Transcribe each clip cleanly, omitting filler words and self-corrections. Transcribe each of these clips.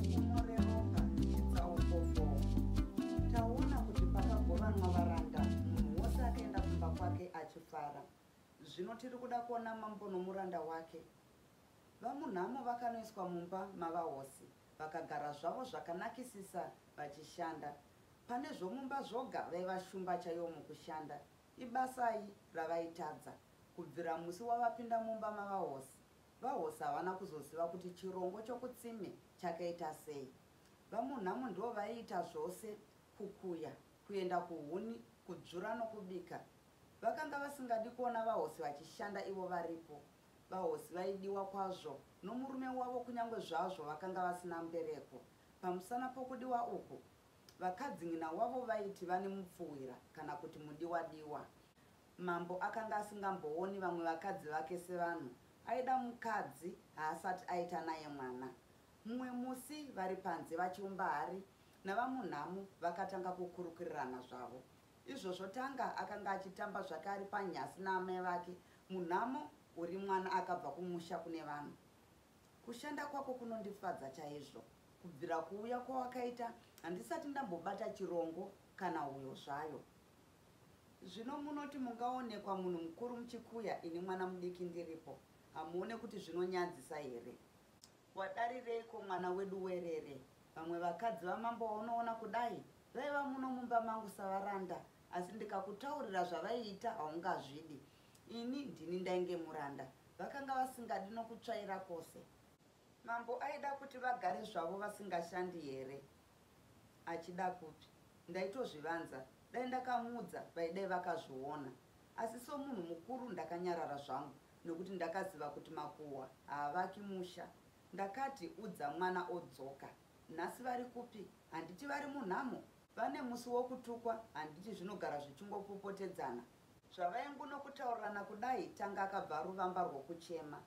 Pfumo reRopa, Chitsauko 4. Taona kuti pakagovanwa varanda munhu wose akaenda kumba kwake achifara. Zvino tiri kuda kuona mambo nomuranda wake. VaMunhamo vakanoiswa mumba mavahosi vakagara zvavo zvakanakisisa vachishanda. Pane zvomumba zvoga vaiva shumba chaiyo mukushanda. Ibasai ravaitadza kubvira musi wavapinda mumba mavahosi? VaHosi havana kuzoziva kuti chirongo chokutsime chakaita sei. VaMunhamo ndivo vaiita zvose, kukuya, kuenda kuhuni, kudzvura nokubika. Vakanga vasingadi kuona vaHosi vachishanda ivo varipo. VaHosi vaidiwa kwazvo nomurume wavo kunyange zvazvo vakanga vasina mbereko. Pamusana pokudiwa uku, vakadzin'ina wavo vaiti vane mupfuhwira kana kuti mudiwa-diwa. Mambo akanga asingambooni vamwe vakadzi vake sevanhu. Aida mukadzi haasati aita naye mwana. Mumwe musi vari panze vachiumba hari naVaMunhamu vakatanga kukurukurirana zvavo. Izvozvo Tanga akanga achitamba zvake ari panyasi naamai vake. Munhamo uri mwana akabva kumusha kune vanhu. Kushanda kwako kunondifadza chaizvo. Kubvira kuuya kwawakaita handisati ndambobata chirongo kana huyo zvayo. Zvino munoti mungaonekwa munhu mukuru muchikuya ini mwana mudiki ndiripo? Hamuone kuti zvinonyadzisa here? Wadarireiko mwana wedu werere? Vamwe vakadzi vamambo vaunoona kudai vaiva muno mumba mangu savaranda asi ndikakutaurira zvavaiita haungazvidi. Ini ndini ndainge muranda. Vakanga vasingadi nokutsvaira kwose. Mambo aida kuti vagare zvavo vasingashandi here? Achida kupi? Ndaitozvivanza. Dai ndakamuudza vaidai vakazviona. Asi somunhu mukuru ndakanyarara zvangu nokuti ndakaziva kuti makuhwa haavaki musha. Ndakati udza mwana odzoka. Nhasi vari kupi? Handiti vari munhamo? Vane musi wokutukwa handiti zvinogara zvichingopopotedzana? Zvavaingunokutaurirana kudai Tanga akabva aruvamba rwokuchema.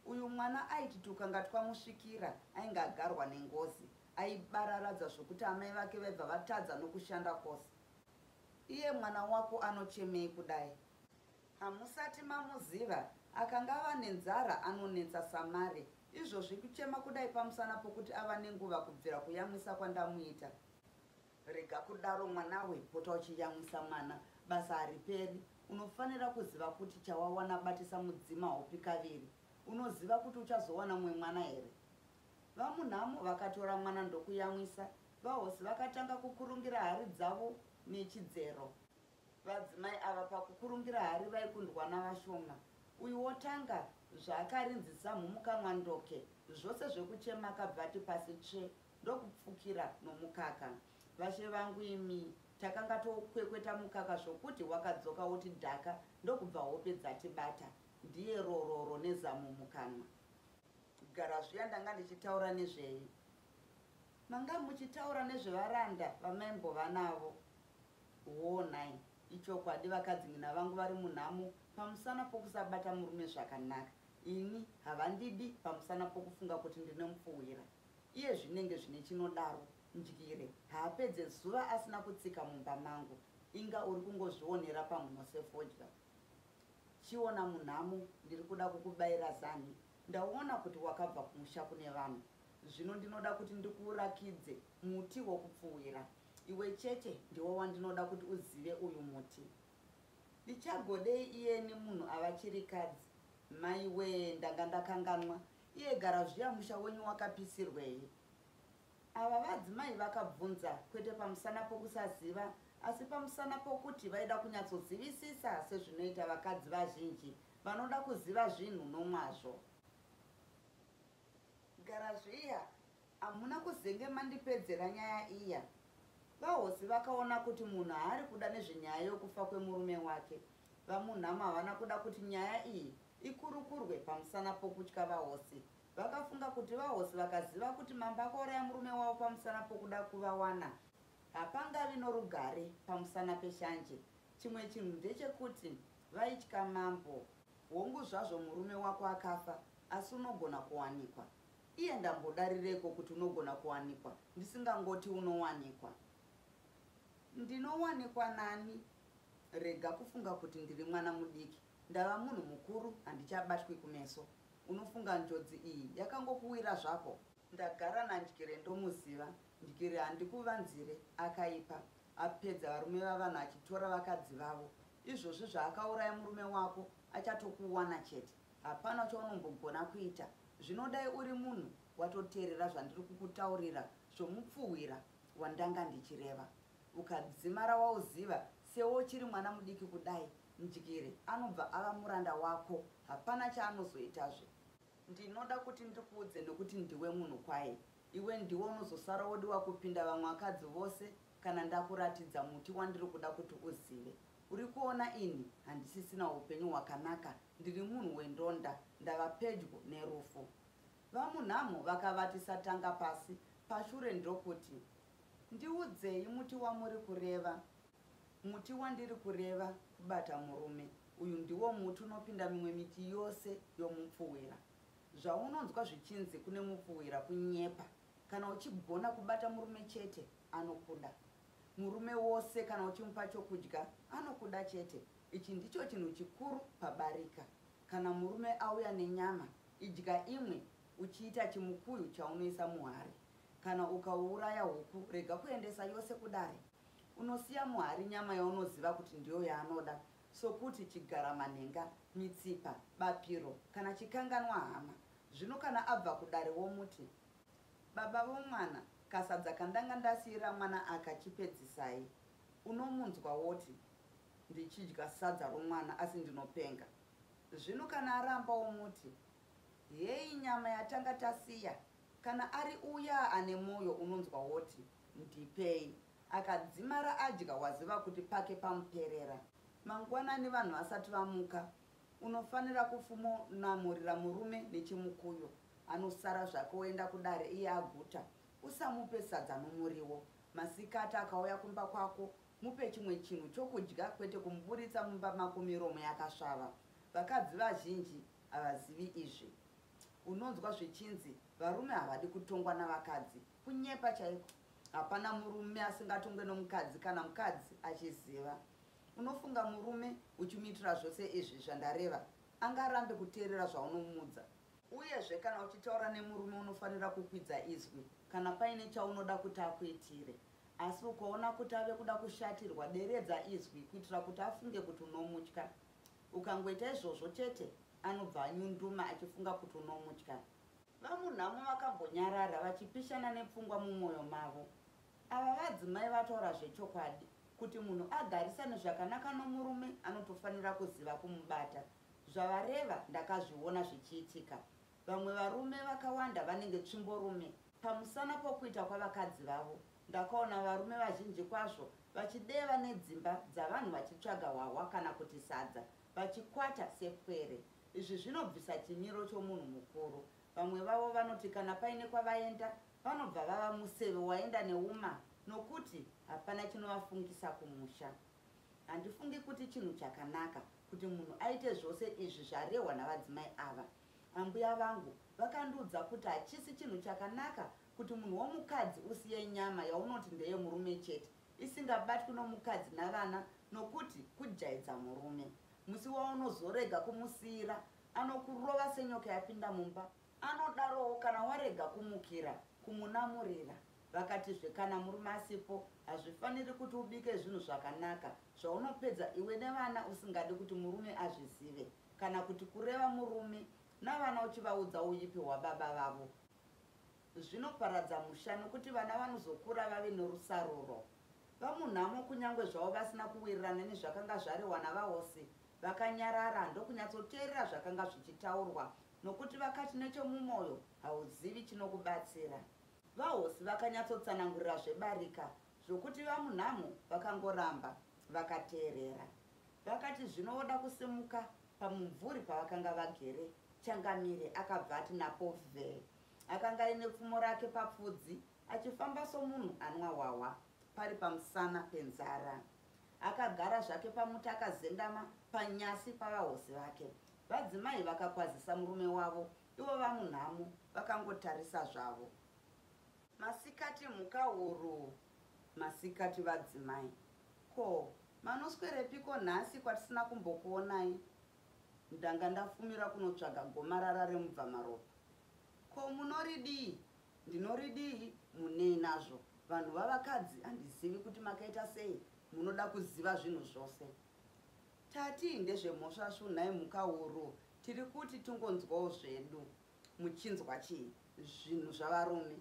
Uyu mwana aiti tukanga twamusvikira ainge agarwa nengozi. Aibararadza zvokuti amai vake vaibva vatadza nokushanda kwose. Iye mwana wako anochemei kudai? Hamusati mamuziva, akanga ava nenzara anonetsa samare. Izvozvi kuchema kudai pamusana pokuti ava nenguva kubvira kuyamwisa kwandamuita. Rega kudaro mwanawe, pota uchiyamwisa mwana, basa hariperi. Unofanira kuziva kuti chawawana batisa mudzima haupi kaviri. Unoziva kuti uchazowana mumwe mwana here? VaMunhamo vakatora mwana ndokuyamwisa. VaHosi vakatanga kukurungira hari dzavo nechidzero. Vadzimai ava pakukurungira hari vaikundwa navashoma. Uyu wotanga zvaakarinzi zamhu mukanwa ndoke, zvose zvekuchema akabva ati pasi tsve ndokupfukira nomukaka. Vashe vangu imi, takanga tokwekweta mukaka zvokuti wakadzoka woti dhaka ndokubva hope dzatibata. Ndiye rororo nezamu mukanwa. Gara zviya ndanga ndichitaura nezvei? Manga muchitaura nezvevaranda vamaimbova navo. Hoo nhai, ichokwadi vakadzin'ina vangu vari munhamo pamusana pokusabata murume zvakanaka. Ini havandidi pamusana pokufunga kuti ndine mupfuhwira. Iye zvinenge zvine chinodaro, ndyire, haapedze zuva asina kutsika mumba mangu. Inga uri kungozvionera pamhuno sefodya. Chiona munhamo, ndiri kuda kukubaira zanhi. Ndaona kuti wakabva kumusha kune vanhu. Zvino ndinoda kuti ndikurakidze muti wokupfuwira. Iwe chete ndiwe wandinoda kuti uzive uyu muti. Ndichagodei iyeni munhu ava chirikadzi? Maiwee ndanga ndakanganwa. Iye gara zviya musha wenyu wakapisirwei? Ava vadzimai vakabvunza kwete pamusana pokusaziva asi pamusana pokuti vaida kunyatsozivisisa sezvinoita vakadzi vazhinji vanoda kuziva zvinhu nomwazvo. Gara zviya hamuna kuzenge mandipedzera nyaya iya. VaHosi vakaona kuti munhu haari kuda nezvenyaya yokufa kwemurume wake. VaMunhamo havana kuda kuti nyaya iyi ikurukurwe pamusana pokutya vaHosi. Vakafunga kuti vahosi vakaziva kuti mambo akauraya murume wavo pamusana pokuda kuvawana, hapangavi norugare pamusana peshanje. Chimwe chinhu ndechekuti vaitya mambo. Hongu zvazvo murume wako akafa asi unogona kuwanikwa. Iye ndambodarireiko kuti unogona kuwanikwa ndisingangoti unowanikwa? Ndinowanikwa nani? Rega kufunga kuti ndiri mwana mudiki. Ndava munhu mukuru handichabatwi kumeso. Unofunga njodzi iyi yakangokuwira zvako? Ndagara naNdyire ndomuziva. Ndyire handikuvanzire, akaipa. Apedza varume vavanhu achitora vakadzi vavo. Izvozvi zvaakauraya murume wako achatokuwana chete. Hapana chaunombogona kuita. Zvino dai uri munhu watoteerera zvandiri kukutaurira zvomupfuhwira wandanga ndichireva. Ukadzimara wauziva sewe uchiri mwana mudiki kudai, Ndyire anobva ava muranda wako hapana chaanozoitazve. Ndinoda kuti ndikuudze nokuti ndiwe munhu kwaye. Iwe ndiwe unozosara wodiwa kupinda vamwe vakadzi vose kana ndakuratidza muti wandiri kuda kuti uzive. Uri kuona ini handisisina upenyu hwakanaka ndiri munhu wendonda ndava pedyo nerufu. VaMunhamo vakavatisa tanga pasi pashure ndokuti, Ndiudzei muti wamuri kureva. Muti wandiri kureva kubata murume. Uyu ndiwo muti unopinda mimwe miti yose yomupfuhwira. Zvaunonzwa zvichinzi kune mupfuhwira kunyepa. Kana uchigona kubata murume chete anokuda. Murume wose kana uchimupa chokudya anokuda chete. Ichi ndicho chinhu chikuru pabarika. Kana murume auya nenyama, idya imwe uchiita chimukuyu chaunoisa muhari. Kana ukauuraya huku rega kuendesa yose kudare. Unosiya muhari nyama yaunoziva kuti ndiyo yaanoda sokuti chigaramanhenga, mitsipa, bapiro kana chikanganwa hama. Zvino kana abva kudare womuti, Baba vomwana, kasadza kandanga ndasiira mwana aka chipedzisai. Unomunzwa woti, Ndichidya sadza romwana asi ndinopenga. Zvino kana aramba womuti, Heyi nyama yatanga tasiya. Kana ari uya ane moyo unonzwa woti, Ndipei. Akadzimara adya waziva kuti pake pamuperera. Mangwanani vanhu vasati vamuka, unofanira kufumonamurira murume nechimukuyu. Anosara zvake oenda kudare iye aguta. Usamupe sadza nomuriwo. Masikati akauya kumba kwako, mupe chimwe chinhu chokudya kwete kumuburitsa mumba mako miromo yakasvava. Vakadzi vazhinji havazivi izvi. Unonzwa zvichinzi varume havadi kutongwa navakadzi. Kunyepa chaiko. Hapana murume asingatongwe nomukadzi kana mukadzi achiziva. Unofunga murume uchimuitira zvose izvi zvandareva angarambe kuteerera zvaunomuudza? Uyezve kana uchitaura nemurume unofanira kukwidza izwi kana paine chaunoda kuti akuitire. Asi ukaona kuti ave kuda kushatirwa deredza izwi kuitira kuti afunge kuti unomutya. Ukangoita izvozvo chete anobva anyunduma achifunga kuti unomutya. VaMunhamo vakambonyarara vachipishana nepfungwa mumwoyo mavo. Ava vadzimai vataura zvechokwadi kuti munhu agarisane zvakanaka nomurume anotofanira kuziva kumubata. Zvavareva ndakazviona zvichiitika. Vamwe varume vakawanda vanenge tsvimborume pamusana pokuita kwavakadzi vavo. Ndakaona varume vazhinji kwazvo vachideva nedzimba dzavanhu vachitsvaga hwahwa kana kuti sadza vachikwata sepwere. Izvi zvinobvisa chimiro chomunhu mukuru. Vamwe vavo vanoti kana paine kwavaenda vanobva vava museve waenda neuma nokuti hapana chinovafungisa kumusha. Handifungi kuti chinhu chakanaka kuti munhu aite zvose izvi zvarehwa navadzimai ava. Ambuya vangu vakandiudza kuti hachisi chinhu chakanaka kuti munhu womukadzi usiye nyama yaunoti ndeyemurume chete isingabatwi nomukadzi navana nokuti kujaidza murume. Musi waunozorega kumusiira anokurova senyoka yapinda mumba. Anodarowo kana warega kumukira, kumunamurira. Vakatizve kana murume asipo hazvifaniri kuti ubike zvinhu zvakanaka zvaunopedza iwe nevana usingadi kuti murume azvizive kana kuti kureva murume navana uchivaudza uipi hwababa vavo. Zvinoparadza musha nokuti vana vanozokura vave norusaruro. VaMunhamo kunyangwe zvavo vasina kuwirirana nezvakanga zvarehwa naVaHosi, vakanyarara ndokunyatsoteerera zvakanga zvichitaurwa nokuti vakati nechomumoyo hauzivi chinokubatsira. VaHosi vakanyatsotsanangurira zvebarika zvokuti VaMunhamo vakangoramba vakateerera. Vakati zvino voda kusimuka pamumvuri pavakanga vagere. Changamire akabva ati napo vhee. Akanga aine pfumo rake papfudzi achifamba somunhu anwa hwahwa pari pamusana penzara. Akagara zvake pamuti akazendama panyasi pavahosi vake. Vadzimai vakakwazisa murume wavo ivo vamunhamo vakangotarisa zvavo. Masikati mhuka huru. Masikati vadzimai. Ko, manoswerepiko nhasi kwatisina kumbokuonai? Ndanga ndafumira kunotsvaga gomarara remubvamaropa. Ko munoridii? Ndinoridii? Munei nazvo? Vanhu vavakadzi handizivi kuti makaita sei, munoda kuziva zvinhu zvose. Tati ndezvemhosvasvu nhai mhuka huru, tiri kuti tingonzwawo zvedu. Muchinzwa chii? Zvinhu zvavarume.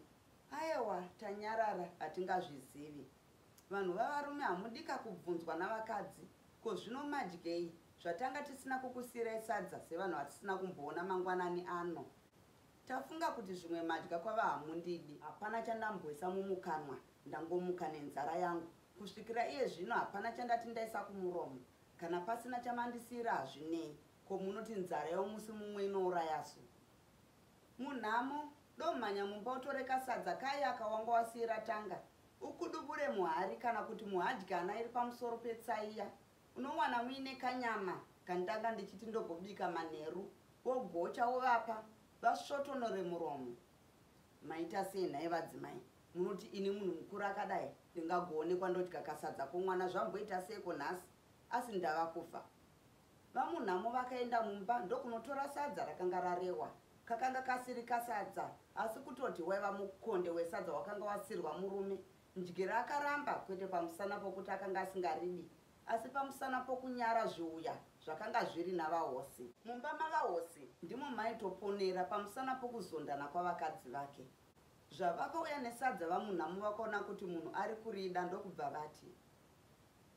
Aewa, tanyarara, hatingazvizivi. Vanhu vavarume hamudika kubvunzwa navakadzi. Ko zvino madyei? Zvatanga tisina kukusiirai sadza sevanhu vatisina kumboona mangwanani ano. Tafunga kuti zvimwe madya kwavaHamundidi. Hapana chandamboisa mumukanwa, ndangomuka nenzara yangu. Kusvikira iye zvino hapana chandati ndaisa kumuromo. Kana pasina chamandisiira hazvinei. Ko munoti nzara yomusi mumwe inourayasu? Munhamo, domhanya mumba utore kasadza kaya kawanga wasiira Tanga, ukudubure muhari kana kuti muhadyana iri pamusoro petsaiya. Unowana muine kanyama kandanga ndichiti ndogobika manheru, wogocha wovapa vasvotonore muromo. Maita sei nhai vadzimai? Munoti ini munhu mukuru akadai ndingagoonekwa ndodya kasadza komwana zvamboita seiko nhasi asi ndava kufa? VaMunhamo vakaenda mumba ndokunotora sadza rakanga rarewa. Kakanga kasiri kasadza asi kutoti waiva mukonde wesadza wakanga wasirwa murume. Ndyira akaramba kwete pamusana pokuti akanga asingaridi asi pamusana pokunyara zviuya zvakanga zviri navahosi. Mumba mavahosi ndimo maitoponera pamusana pokuzondana kwavakadzi vake. Zvavakauya nesadza VaMunhamo vakaona kuti munhu ari kurida ndokubva vati,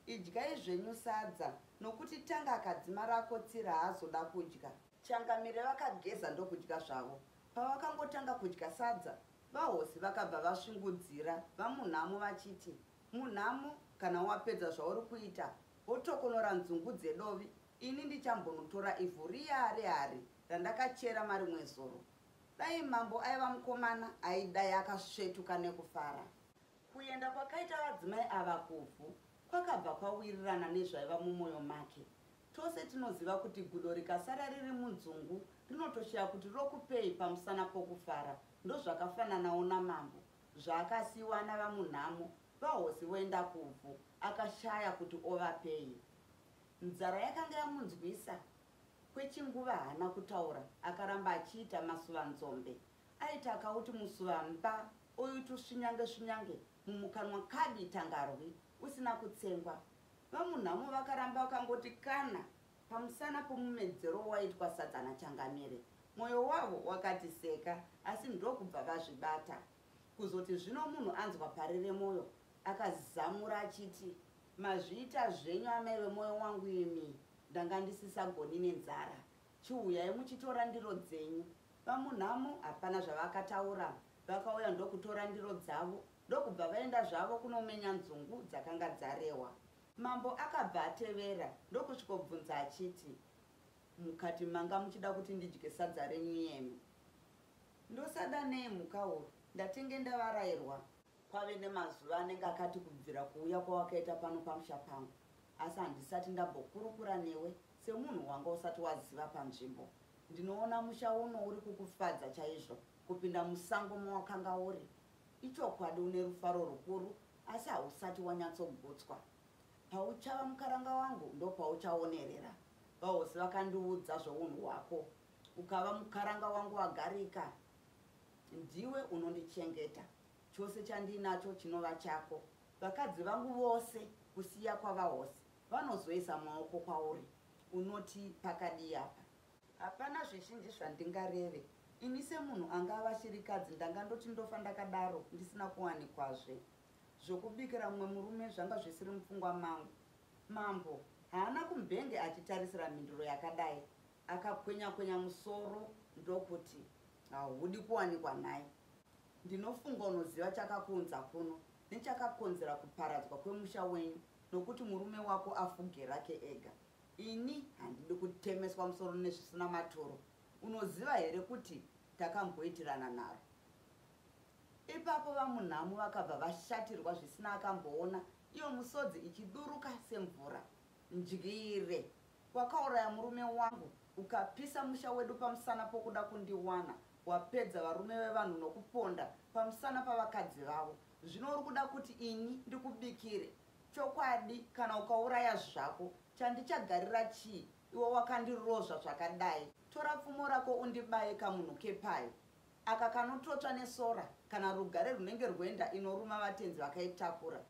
Idyai zvenyu sadza nokuti Tanga akadzimara akotsira haazoda kudya. Changamire vakageza ndokudya zvavo. Pavakangotanga kudya sadza, vahosi vakabva vasvingudzira VaMunhamo vachiti, Munhamo, kana wapedza zvauri kuita, wotokonora nzungu dzedovi, ini ndichambonotora ivhu riya rehari randakachera marimwezuro. Dai mambo aiva mukomana, aidai akasvetuka nekufara. Kuenda kwakaita vadzimai ava kuvhu kwakabva kwawirirana nezvaiva mumwoyo make. Tose tinoziva kuti gudo rikasara riri munzungu rinotoshaya kuti rokupei pamusana pokufara. Ndozvakafananawo namambo. Zvaakasiiwa naVaMunhamo, vahosi voenda kuvhu, akashaya kuti ovapei. Nzara yakanga yamunzwisa. Kwechinguva haana kutaura, akaramba achiita masuvanzombe. Aiti akauti musuva mba oiti svinyange svinyange mumukanwa kabi tangarwi usina kutsengwa. VaMunhamo vakaramba vakangoti kana pamusana pomumedzero waitwa sadza naChangamire. Mwoyo wavo wakati seka asi ndokubva vazvibata. Kuzoti zvino munhu anzwa parere mwoyo akazamura achiti, Mazviita zvenyu amai vemwoyo wangu imi, ndanga ndisisagoni nenzara. Chiuyai muchitora ndiro dzenyu. VaMunhamo hapana zvavakataura, vakauya ndokutora ndiro dzavo ndokubva vaenda zvavo kunomenya nzungu dzakanga dzarehwa. Mambo akabva atevera ndokusvikobvunza achiti, Mukati manga muchida kuti ndidye sadza renyu iyemi? Ndosada nei mhuka huru, ndatenge ndavarairwa. Kwave nemazuva anenge akati kubvira kuuya kwawakaita pano pamusha pangu asi handisati ndambokurukura newe semunhu wanga usati waziva panzvimbo. Ndinoona musha uno uri kukufadza chaizvo kupinda musango mawakanga uri. Ichokwadi une rufaro rukuru asi hausati wanyatsogutswa. Pauchava mukaranga wangu ndopauchaonerera. Vahosi vakandiudza zvounhu hwako. Ukava mukaranga wangu wagarika. Ndiwe unondichengeta. Chose chandiinacho chinova chako. Vakadzi vangu vose kusiya kwavahosi vanozoisa maoko kwauri. Unoti pakadii apa? Hapana zvizhinji zvandingareve. Ini semunhu anga ava shirikadzi ndanga ndoti ndofa ndakadaro ndisina kuwanikwazve. Zvokubikira mumwe murume zvanga zvisiri mupfungwa mangu. Mambo haana kumbenge achitarisira mhinduro yakadai. Akakwenya-kwenya musoro ndokuti, Hahudi kuwanikwa nhai. Ndinofunga unoziva chakakuunza kuno nechakakonzera kuparadzwa kwemusha wenyu nokuti murume wako afuge rake ega. Ini handidi kutemeswa musoro nezvisina maturo. Unoziva here kuti takamboitirana naro? Ipapo VaMunhamu vakabva vashatirwa zvisina akamboona, iyo musodzi ichiduruka semvura. Ndyire! Wakauraya murume wangu, ukapisa musha wedu pamusana pokuda kundiwana. Wapedza varume vevanhu nokuponda pamusana pavakadzi vavo. Zvino uri kuda kuti ini ndikubikire? Chokwadi kana ukauraya zvako, chandichagarira chii iwe wakandirozva zvakadai? Tora pfumo rako undibaye kamunhu kepayi aka kanototsva nesora kana rugare runenge rwenda inoruma vatenzi vakaitakura.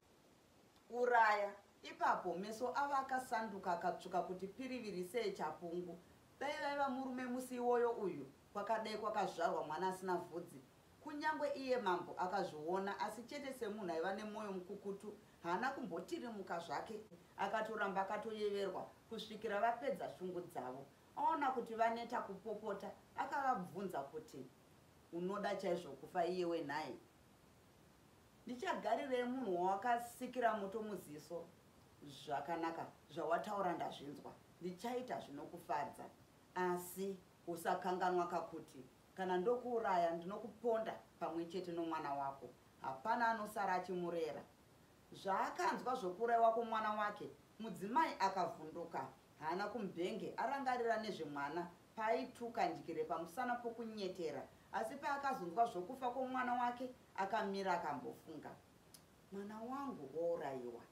Uraya! Ipapo meso avo akasanduka akatsvuka kuti piriviri seechapungu. Dai vaiva murume musi iwoyo uyu kwakadai kwakazvarwa mwana asina vhudzi. Kunyangwe iye mambo akazviona asi chete semunhu aiva nemwoyo mukukutu haana kumbotirimuka zvake akatoramba akatoyeverwa kusvikira vapedza shungu dzavo. Aona kuti vaneta kupopota akavabvunza kuti, Unoda chaizvo kufa iyewe nhai? Ndichagarirei munhu wawakasikira moto muziso? Zvakanaka, zvawataura ndazvinzwa. Ndichaita zvinokufadza. Asi usakanganwa ka kuti kana ndokuuraya ndinokuponda pamwe chete nomwana wako. Hapana anosara achimurera. Zvaakanzwa zvokuuraiwa kwomwana wake, mudzimai akavhunduka. Haana kumbenge arangarira nezvemwana paaituka ndyire pamusana pokunyetera asi paakazonzwa zvokufa kwomwana wake akamira akambofunga. Mwana wangu wourayiwa?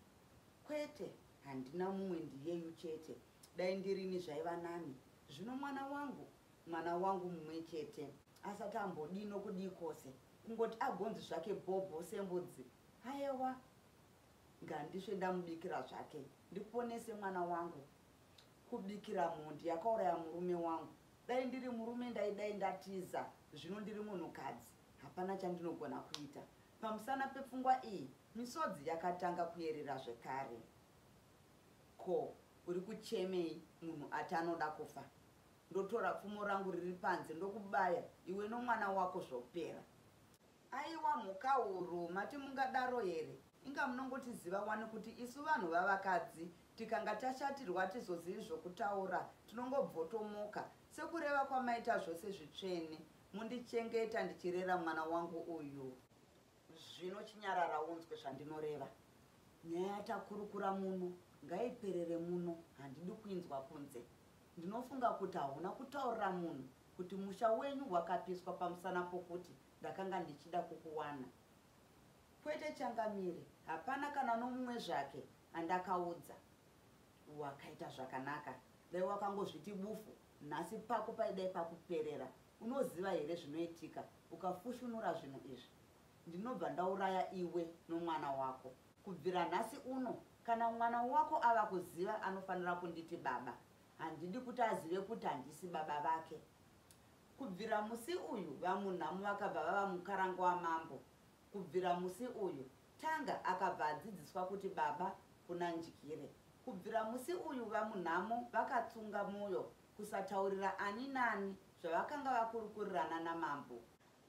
Kwete, handina mumwe ndiyeyu chete. Dai ndirini zvaiva nani. Zvino mwana wangu, mwana wangu mumwe chete. Asati ambodii nokudii kwose, kungoti agonzi zvake bhobho sembudzi. Hayewa, Ngandisve ndamubikira zvake ndiponese mwana wangu. Kubikira mhondi yakauraya murume wangu. Dai ndiri murume ndaidai ndatiza, zvino ndiri munhukadzi hapana chandinogona kuita. Pamusana pepfungwa iyi misodzi yakatanga kuyerera zvekare. Ko uri kuchemei munhu ati anoda kufa? Ndotora pfumo rangu riri panze ndokubaya iwe nomwana wako zvopera. Aiwa Mhukahuru mati mungadaro here? Inga munongotiziva wani kuti isu vanhu vavakadzi tikanga tashatirwa hatizozivi zvokutaura tinongobvotomoka. Sekureva kwamaita zvose zvitsvene mundichengeta ndichirera mwana wangu uyu. Zvino chinyarara unzwe zvandinoreva. Nyaya yatakurukura muno ngaiperere muno handidi kuinzwa kunze. Ndinofunga kuti hauna kutaurira munhu kuti musha wenyu wakapiswa pamusana pokuti ndakanga ndichida kukuwana. Kwete changamire, hapana kana nomumwe zvake andakaudza. Wakaita zvakanaka, dai wakangozviti bufu nhasi pako paidai pakuperera. Unoziva here zvinoitika ukafushunura zvinhu izvi? Ndinobva ndauraya iwe nomwana wako. Kubvira nhasi uno kana mwana wako ava kuziva anofanira kunditi baba. Handidi kuti azive kuti handisi baba vake. Kubvira musi uyu VaMunhamu vakabva vava mukaranga wamambo. Kubvira musi uyu Tanga akabva adzidziswa kuti baba kuna Ndyire. Kubvira musi uyu VaMunhamo vakatsunga moyo kusataurira ani nani zvavakanga vakurukurirana namambo.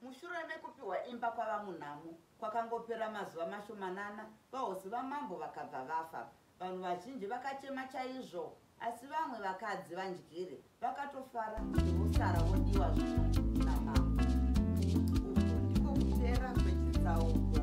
Mushure mekupiwa imba kwaVaMunhamo kwakangopera mazuva mashomanana vahosi vamambo vakabva vafa. Vanhu vazhinji vakachema chaizvo asi vamwe vakadzi vaNdyire vakatofara kuti vosara vodiwa zvino namambo. Uku ndiko kupera kwechitsauko.